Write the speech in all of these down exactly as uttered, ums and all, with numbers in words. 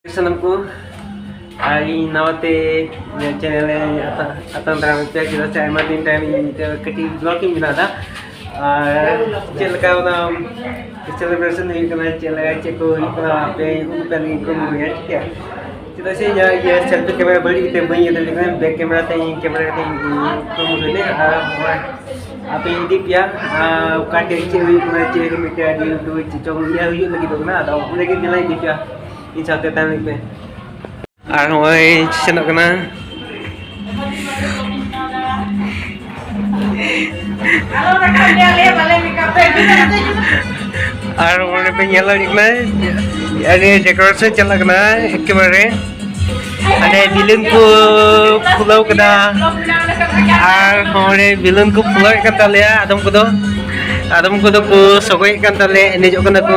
ᱥᱟᱱᱟᱢ ᱠᱚ, ᱟᱨ ᱤᱧ ᱱᱟᱣᱟᱛᱮ ᱤᱧᱟᱹᱜ ᱪᱮᱱᱮᱞ ᱨᱮ ᱟᱛᱟᱝ ᱫᱟᱨᱟᱢ ᱯᱮ, ᱪᱮᱫᱟᱜ ᱥᱮ ᱟᱭᱢᱟ ᱫᱤᱱ ᱛᱟᱭᱚᱢ ᱤᱧ ᱢᱤᱫᱴᱮᱱ ᱠᱟᱹᱴᱤᱡ ᱵᱞᱚᱜ ᱤᱧ ᱵᱮᱱᱟᱣ ᱮᱫᱟ᱾ ᱟᱨ ᱪᱮᱫ ᱞᱮᱠᱟ ᱚᱱᱟ ᱥᱮᱞᱤᱵᱨᱮᱥᱚᱱ ᱦᱩᱭᱩᱜ ᱠᱟᱱᱟ, ᱪᱮᱫ ᱞᱮᱠᱟ ᱪᱮᱫ ᱠᱚ ᱦᱩᱭᱩᱜ ᱠᱟᱱᱟ, ᱟᱯᱮ ᱩᱫᱩᱜ ᱯᱮ ᱞᱟᱹᱜᱤᱫ ᱠᱚ ᱢᱚᱱᱮᱭᱟ, ᱴᱷᱤᱠ ᱜᱮᱭᱟ? ᱪᱮᱫᱟᱜ ᱥᱮ ᱤᱧᱟᱹᱜ ᱤᱭᱟᱹ ᱥᱮᱞᱯᱷᱤ ᱠᱮᱢᱮᱨᱟ ᱵᱟᱹᱲᱤᱡ ᱜᱮᱛᱮ ᱵᱟᱹᱧ ᱤᱭᱟᱹ ᱫᱟᱲᱮᱭᱟᱜ ᱠᱟᱱᱟ, ᱵᱮᱠ ᱠᱮᱢᱮᱨᱟ ᱛᱮ ᱤᱧ ᱠᱮᱢᱮᱨᱟ ᱠᱟᱛᱮ ᱤᱧ ᱯᱨᱳᱢᱳᱴ ᱞᱮᱫᱟ᱾ ᱟᱨ ᱱᱚᱜᱼᱚᱭ ᱟᱯᱮ ᱤᱫᱤ ᱯᱮᱭᱟ, ᱟᱨ ᱚᱠᱟ ᱴᱷᱮᱡ ᱪᱮᱫ ᱦᱩᱭᱩᱜ ᱠᱟᱱᱟ, ᱪᱮᱫ ᱢᱤᱫᱴᱮᱡ ᱟᱹᱰᱤ ᱞᱟᱹᱴᱩ ᱪᱮᱫ ᱪᱚᱝ ᱤᱭᱟᱹ ᱦᱩᱭᱩᱜ ᱞᱟᱹᱜᱤᱫᱚᱜ ᱠᱟᱱᱟ, ᱟᱫᱚ ᱚᱸᱰᱮ ᱜᱮ ᱧᱮᱞ ᱤᱫᱤ ᱯᱮᱭᱟ ᱤᱧ ᱥᱟᱶᱛᱮ ᱛᱟᱦᱮᱱ ᱞᱟᱹᱜᱤᱫ ᱯᱮ᱾ ᱟᱨ ᱱᱚᱜᱼᱚᱭ ᱥᱮᱱᱚᱜ ᱠᱟᱱᱟ᱾ ᱟᱨ ᱚᱸᱰᱮ ᱯᱮ ᱧᱮᱞ ᱫᱟᱲᱮᱭᱟᱜ ᱠᱟᱱᱟ, ᱟᱹᱰᱤ ᱰᱮᱠᱳᱨᱮᱥᱚᱱ ᱪᱟᱞᱟᱜ ᱠᱟᱱᱟ ᱮᱠᱮᱵᱟᱨᱮ᱾ ᱦᱟᱸᱰᱮ ᱵᱮᱞᱩᱱ ᱠᱚ ᱯᱷᱩᱞᱟᱹᱣ ᱠᱟᱫᱟ᱾ ᱟᱨ ᱦᱚᱸ ᱚᱸᱰᱮ ᱵᱮᱞᱩᱱ ᱠᱚ ᱯᱷᱩᱞᱟᱹᱣᱮᱫ ᱠᱟᱱ ᱛᱟᱞᱮᱭᱟ ᱟᱫᱚᱢ ᱠᱚᱫᱚ᱾ ᱟᱫᱚᱢ ᱠᱚᱫᱚ ᱠᱚ ᱥᱚᱜᱚᱭᱮᱫ ᱠᱟᱱ ᱛᱟᱞᱮᱭᱟ, ᱮᱱᱮᱡᱚᱜ ᱠᱟᱱᱟ ᱠᱚ᱾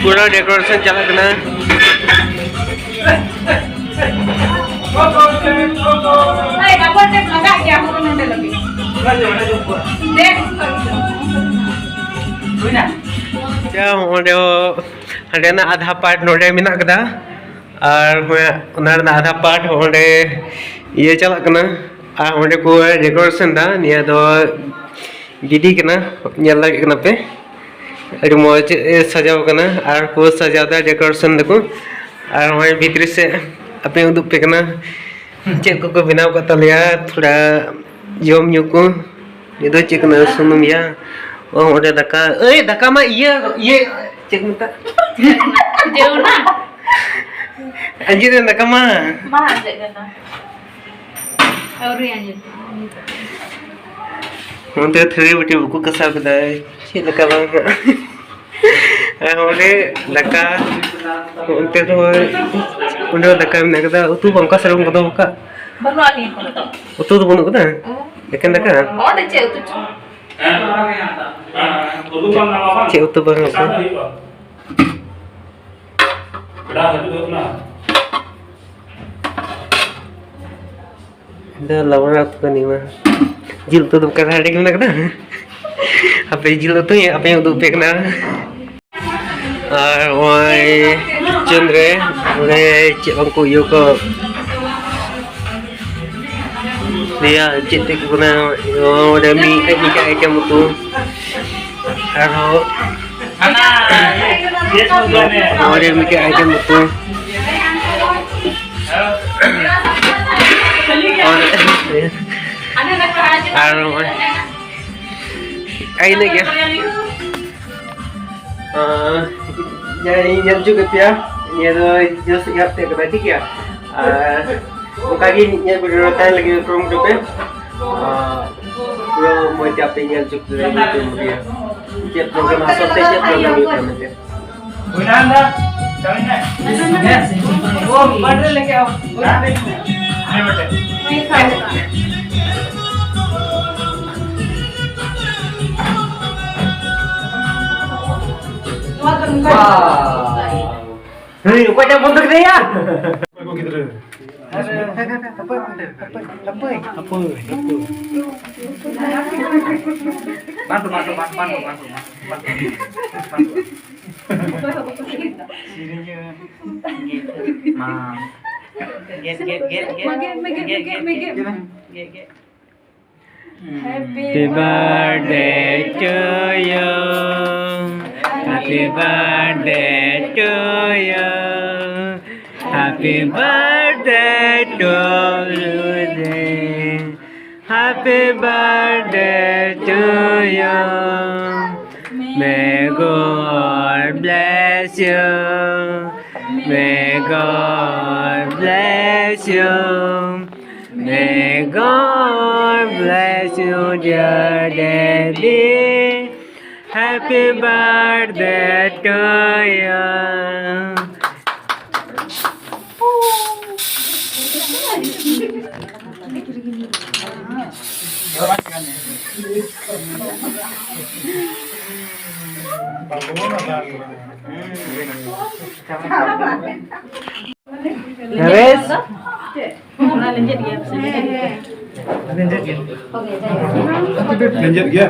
ᱯᱩᱨᱟᱹ ᱰᱮᱠᱳᱨᱮᱥᱚᱱ ᱪᱟᱞᱟᱜ ᱠᱟᱱᱟ᱾ ᱟᱪᱪᱷᱟ, ᱚᱸᱰᱮ ᱦᱚᱸ ᱦᱟᱸᱰᱮᱱᱟᱜ ᱟᱫᱷᱟ ᱯᱟᱨᱴ ᱱᱚᱰᱮ ᱢᱮᱱᱟᱜ ᱠᱟᱫᱟ, ᱟᱨ ᱦᱚᱸ ᱚᱱᱟ ᱨᱮᱱᱟᱜ ᱟᱫᱷᱟ ᱯᱟᱨᱴ ᱦᱚᱸ ᱚᱸᱰᱮ ᱤᱭᱟᱹ ᱪᱟᱞᱟᱜ ᱠᱟᱱᱟ, ᱟᱨ ᱚᱸᱰᱮ ᱠᱚ ᱰᱮᱠᱳᱨᱮᱥᱚᱱ ᱫᱟ᱾ ᱱᱤᱭᱟᱹ ᱫᱚ ᱜᱤᱰᱤ ᱠᱟᱱᱟ, ᱧᱮᱞ ᱫᱟᱲᱮᱭᱟᱜ ᱠᱟᱱᱟ ᱯᱮ, ᱟᱹᱰᱤ ᱢᱚᱡᱽ ᱮ ᱥᱟᱡᱟᱣ ᱠᱟᱱᱟ᱾ ᱟᱨ ᱠᱚ ᱥᱟᱡᱟᱣ ᱫᱟ, ᱰᱮᱠᱳᱨᱮᱥᱚᱱ ᱫᱟᱠᱚ᱾ ᱟᱨ ᱱᱚᱜᱼᱚᱭ ᱵᱷᱤᱛᱨᱤ ᱥᱮᱫ ᱟᱯᱮ ᱩᱫᱩᱜ ᱯᱮ ᱠᱟᱱᱟ, ᱪᱮᱫ ᱠᱚᱠᱚ ᱵᱮᱱᱟᱣ ᱠᱟᱫ ᱛᱟᱞᱮᱭᱟ, ᱛᱷᱚᱲᱟ ᱡᱚᱢ ᱧᱩ ᱠᱚ᱾ ᱱᱤᱭᱟᱹ ᱫᱚ ᱪᱮᱫ ᱠᱟᱱᱟ? ᱥᱩᱱᱩᱢ ᱭᱟ᱾ ᱚ, ᱚᱸᱰᱮ ᱫᱟᱠᱟ, ᱟᱹᱭ, ᱫᱟᱠᱟ ᱢᱟ ᱤᱭᱟᱹ, ᱤᱭᱟᱹ, ᱪᱮᱫ ᱠᱚ ᱢᱮᱛᱟᱜ? ᱡᱮᱣᱱᱟ? ᱟᱸᱡᱮᱫ ᱮᱱ ᱫᱟᱠᱟ ᱢᱟ᱾ ᱵᱟᱝ ᱟᱸᱡᱮᱫ ᱞᱮᱱᱟ᱾ ᱟᱹᱣᱨᱤ ᱟᱸᱡᱮᱫ᱾ ᱚᱱᱛᱮ ᱛᱷᱟᱹᱨᱤ ᱵᱟᱹᱴᱤ ᱵᱟᱠᱚ ᱜᱟᱥᱟᱣ ᱠᱮᱫᱟ᱾ ᱪᱮᱫ ᱞᱮᱠᱟ ᱵᱟᱝ ᱦᱟᱸᱜ? ᱟᱨ ᱚᱸᱰᱮ ᱫᱟᱠᱟ, ᱚᱱᱛᱮ ᱫᱚ, ᱚᱸᱰᱮ ᱫᱟᱠᱟ ᱢᱮᱱᱟᱜ ᱠᱟᱫᱟ᱾ ᱩᱛᱩ ᱵᱟᱝ, ᱚᱠᱟ ᱥᱮᱫ ᱨᱮᱵᱚᱱ ᱫᱚᱦᱚ ᱠᱟᱜ? ᱵᱟᱹᱱᱩᱜᱼᱟ ᱱᱤᱭᱟᱹ ᱠᱚᱨᱮ ᱫᱚ᱾ ᱩᱛᱩ ᱫᱚ ᱵᱟᱹᱱᱩᱜ ᱠᱟᱫᱟ? ᱮᱠᱮᱱ ᱫᱟᱠᱟ? ᱚᱸᱰᱮ ᱪᱮᱫ ᱩᱛᱩ ᱪᱚ? ᱪᱮᱫ ᱩᱛᱩ ᱵᱟᱝ ᱩᱛᱩ? ᱯᱮᱲᱟ ᱦᱤᱡᱩᱜ ᱦᱩᱭᱩᱜ ᱠᱟᱱᱟ᱾ ᱤᱧ ᱫᱚ ᱞᱚᱵᱚᱭ ᱩᱛᱩ ᱠᱟᱹᱱᱟᱹᱧ ᱢᱟ᱾ ᱡᱤᱞ ᱩᱛᱩ ᱫᱚ ᱚᱠᱟ ᱨᱮ ᱦᱟᱸᱰᱮ ᱜᱮ ᱢᱮᱱᱟᱜ ᱠᱟᱫᱟ᱾ ᱟᱯᱮ ᱡᱤᱞ ᱩᱛᱩ ᱟᱯᱮ ᱩᱫᱩᱜ ᱟᱯᱮ ᱠᱟᱱᱟ᱾ ᱟᱨ ᱱᱚᱜᱼᱚᱭ kitchen ᱨᱮ ᱚᱸᱰᱮ ᱪᱮᱫ ᱵᱟᱝ ᱠᱚ ᱤᱭᱟᱹ ᱠᱚ ᱞᱟᱹᱭᱟ ᱪᱮᱫ ᱛᱮ ᱠᱚ ᱠᱟᱱᱟ᱾ ᱚᱸᱰᱮ ᱢᱤᱫ ᱢᱤᱫᱴᱮᱡ item ᱩᱛᱩ ᱟᱨᱦᱚᱸ ᱱᱚᱰᱮ ᱢᱤᱫᱴᱮᱡ item ᱩᱛᱩ᱾ ᱟᱨ ᱱᱚᱜᱼᱚᱭ ᱟᱨ ᱤᱱᱟᱹᱜ ᱜᱮ᱾ ᱟᱸ, ᱡᱟᱦᱟᱸᱭ ᱧᱮᱞ ᱦᱚᱪᱚ ᱠᱮᱫ ᱯᱮᱭᱟ, ᱱᱤᱭᱟᱹ ᱫᱚ ᱡᱚᱥ ᱮᱦᱚᱵ ᱛᱮ ᱠᱟᱱᱟ, ᱴᱷᱤᱠ ᱜᱮᱭᱟ? ᱟᱨ ᱚᱱᱠᱟ ᱜᱮ ᱧᱮᱞ ᱵᱤᱰᱟᱹᱣ ᱛᱟᱦᱮᱱ ᱞᱟᱹᱜᱤᱫ ᱠᱩᱨᱩᱢᱩᱴᱩ ᱯᱮ᱾ ᱟᱨ ᱯᱩᱨᱟᱹ ᱢᱚᱡᱽ ᱛᱮ ᱟᱯᱮ ᱧᱮᱞ ᱦᱚᱪᱚ ᱯᱮ ᱞᱟᱹᱜᱤᱫ ᱠᱩᱨᱩᱢᱩᱴᱩᱭᱟ᱾ ᱪᱮᱫ program ᱟᱥᱚᱞ ᱛᱮ ᱪᱮᱫ program ᱦᱩᱭᱩᱜ ᱠᱟᱱᱟ ᱢᱮᱱᱛᱮ᱾ ᱦᱮᱸ, ᱚᱠᱚᱭᱴᱟᱜ ᱵᱚᱱᱫᱚ ᱠᱮᱫᱮᱭᱟ? ᱜᱤᱫᱽᱨᱟᱹ᱾ ᱦᱟᱯᱳᱭ, ᱦᱟᱯᱳᱭ, ᱦᱟᱯᱳᱭ᱾ ᱦᱟᱯᱳᱭ, ᱦᱟᱯᱳᱭ᱾ ᱵᱟᱝ, ᱵᱟᱝ, ᱵᱟᱝ᱾ ᱥᱮᱨᱮᱧ ᱢᱟ᱾ ᱜᱮᱫ, ᱜᱮᱫ, ᱜᱮᱫ, ᱜᱮᱫ᱾ ᱢᱟ ᱜᱮᱫ ᱢᱮ, ᱜᱮᱫ ᱢᱮ, ᱜᱮᱫ ᱢᱮ, ᱜᱮᱫ ᱢᱮ᱾ ᱜᱮᱫ, ᱜᱮᱫ᱾ Happy birthday to you. Happy birthday to you. Happy birthday to you. Happy birthday to you. May God bless you. May God bless you. May God bless you, dear daddy. Happy birthday to you. Naresh. ᱚᱱᱟ ᱞᱮᱸᱡᱮᱫ ᱜᱮᱭᱟ᱾ ᱞᱮᱸᱡᱮᱫ ᱜᱮᱭᱟ᱾ ᱞᱮᱸᱡᱮᱫ ᱜᱮᱭᱟ᱾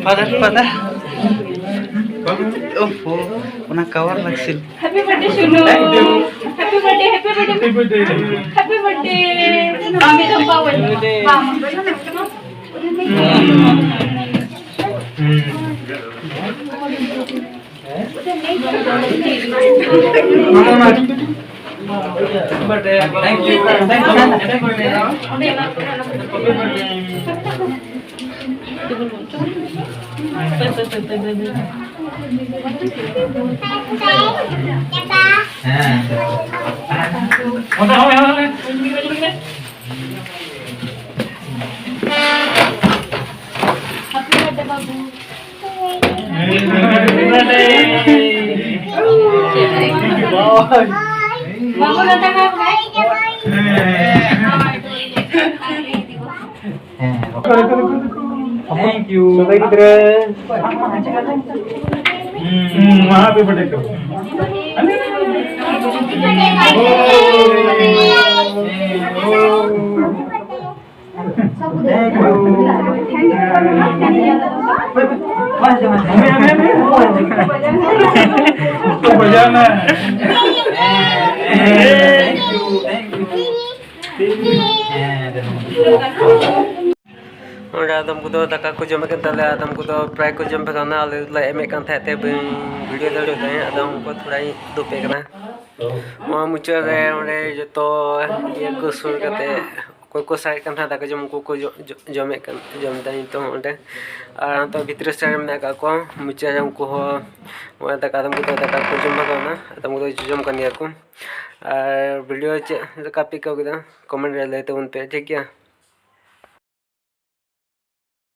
ᱯᱷᱟᱫᱟᱨ, ᱯᱷᱟᱫᱟᱨ᱾ ᱳᱦᱳ, ᱚᱱᱟ ᱠᱟᱣᱟᱨ ᱞᱟᱜᱥᱤᱞ᱾ Happy birthday, Shunu. Happy birthday, happy birthday. Happy birthday. Happy birthday. Mami, don't power. Mama. Thank you. Thank you. Thank you. ᱥᱚᱵᱟᱭ ᱜᱤᱫᱽᱨᱟᱹ᱾ ᱦᱩᱸ, ᱢᱟ ᱦᱟᱯᱮ ᱯᱟᱹᱴᱤ ᱠᱚ᱾ Thank you. ᱵᱟᱡᱟᱣ ᱮᱱᱟ᱾ Thank you, thank you. ᱚᱸᱰᱮ ᱟᱫᱚᱢ ᱠᱚᱫᱚ ᱫᱟᱠᱟ ᱠᱚ ᱡᱚᱢᱮᱫ ᱠᱟᱱ ᱛᱟᱞᱮᱭᱟ, ᱟᱫᱚᱢ ᱠᱚᱫᱚ ᱯᱨᱟᱭ ᱠᱚ ᱡᱚᱢ ᱵᱷᱟᱜᱟᱣ ᱮᱱᱟ᱾ ᱟᱞᱮ ᱞᱮ ᱮᱢᱮᱫ ᱠᱟᱱ ᱛᱟᱦᱮᱸᱫ ᱛᱮ ᱵᱟᱹᱧ ᱵᱷᱤᱰᱤᱭᱳ ᱫᱟᱲᱮᱭᱟᱫᱟ, ᱟᱫᱚ ᱩᱱᱠᱩ ᱛᱷᱚᱲᱟᱧ ᱩᱫᱩᱜ ᱟᱯᱮ ᱠᱟᱱᱟ᱾ ᱱᱚᱣᱟ ᱢᱩᱪᱟᱹᱫ ᱨᱮ ᱚᱸᱰᱮ ᱡᱚᱛᱚ ᱤᱭᱟᱹ ᱠᱚ ᱥᱩᱨ ᱠᱟᱛᱮ, ᱚᱠᱚᱭ ᱠᱚ ᱥᱟᱨᱮᱡ ᱠᱟᱱ ᱛᱟᱦᱮᱸᱫ ᱫᱟᱠᱟ ᱡᱚᱢ, ᱩᱱᱠᱩ ᱠᱚ ᱡᱚ-, ᱡᱚ-, ᱡᱚᱢᱮᱫ ᱠᱟᱱ, ᱡᱚᱢ ᱮᱫᱟ ᱱᱤᱛᱚᱜ ᱦᱚᱸ ᱚᱸᱰᱮ᱾ ᱟᱨ ᱱᱤᱛᱚᱜ ᱵᱷᱤᱛᱨᱤ ᱥᱮᱫ ᱨᱮ ᱢᱮᱱᱟᱜ ᱟᱠᱟᱫ ᱠᱚᱣᱟ ᱢᱩᱪᱟᱹᱫ ᱨᱮ, ᱩᱱᱠᱩ ᱦᱚᱸ ᱱᱚᱜᱼᱚᱭ ᱫᱟᱠᱟ, ᱟᱫᱚᱢ ᱠᱚᱫᱚ ᱫᱟᱠᱟ ᱠᱚ ᱡᱚᱢ ᱵᱷᱟᱜᱟᱣ ᱮᱱᱟ, ᱟᱫᱚᱢ ᱠᱚᱫᱚ ᱡᱚᱡᱚᱢ ᱠᱟᱱ ᱜᱮᱭᱟ ᱠᱚ᱾ ᱟᱨ ᱵᱷᱤᱰᱤᱭᱳ ᱪᱮᱫ ᱞᱮᱠᱟ ᱯᱮ ᱟᱹᱭᱠᱟᱹᱣ ᱠᱮᱫᱟ, ᱠᱚᱢᱮᱱᱴ ᱨᱮ ᱞᱟᱹᱭ ᱛᱟᱵᱚᱱ ᱯᱮ, ᱴᱷᱤᱠ ᱜᱮᱭᱟ?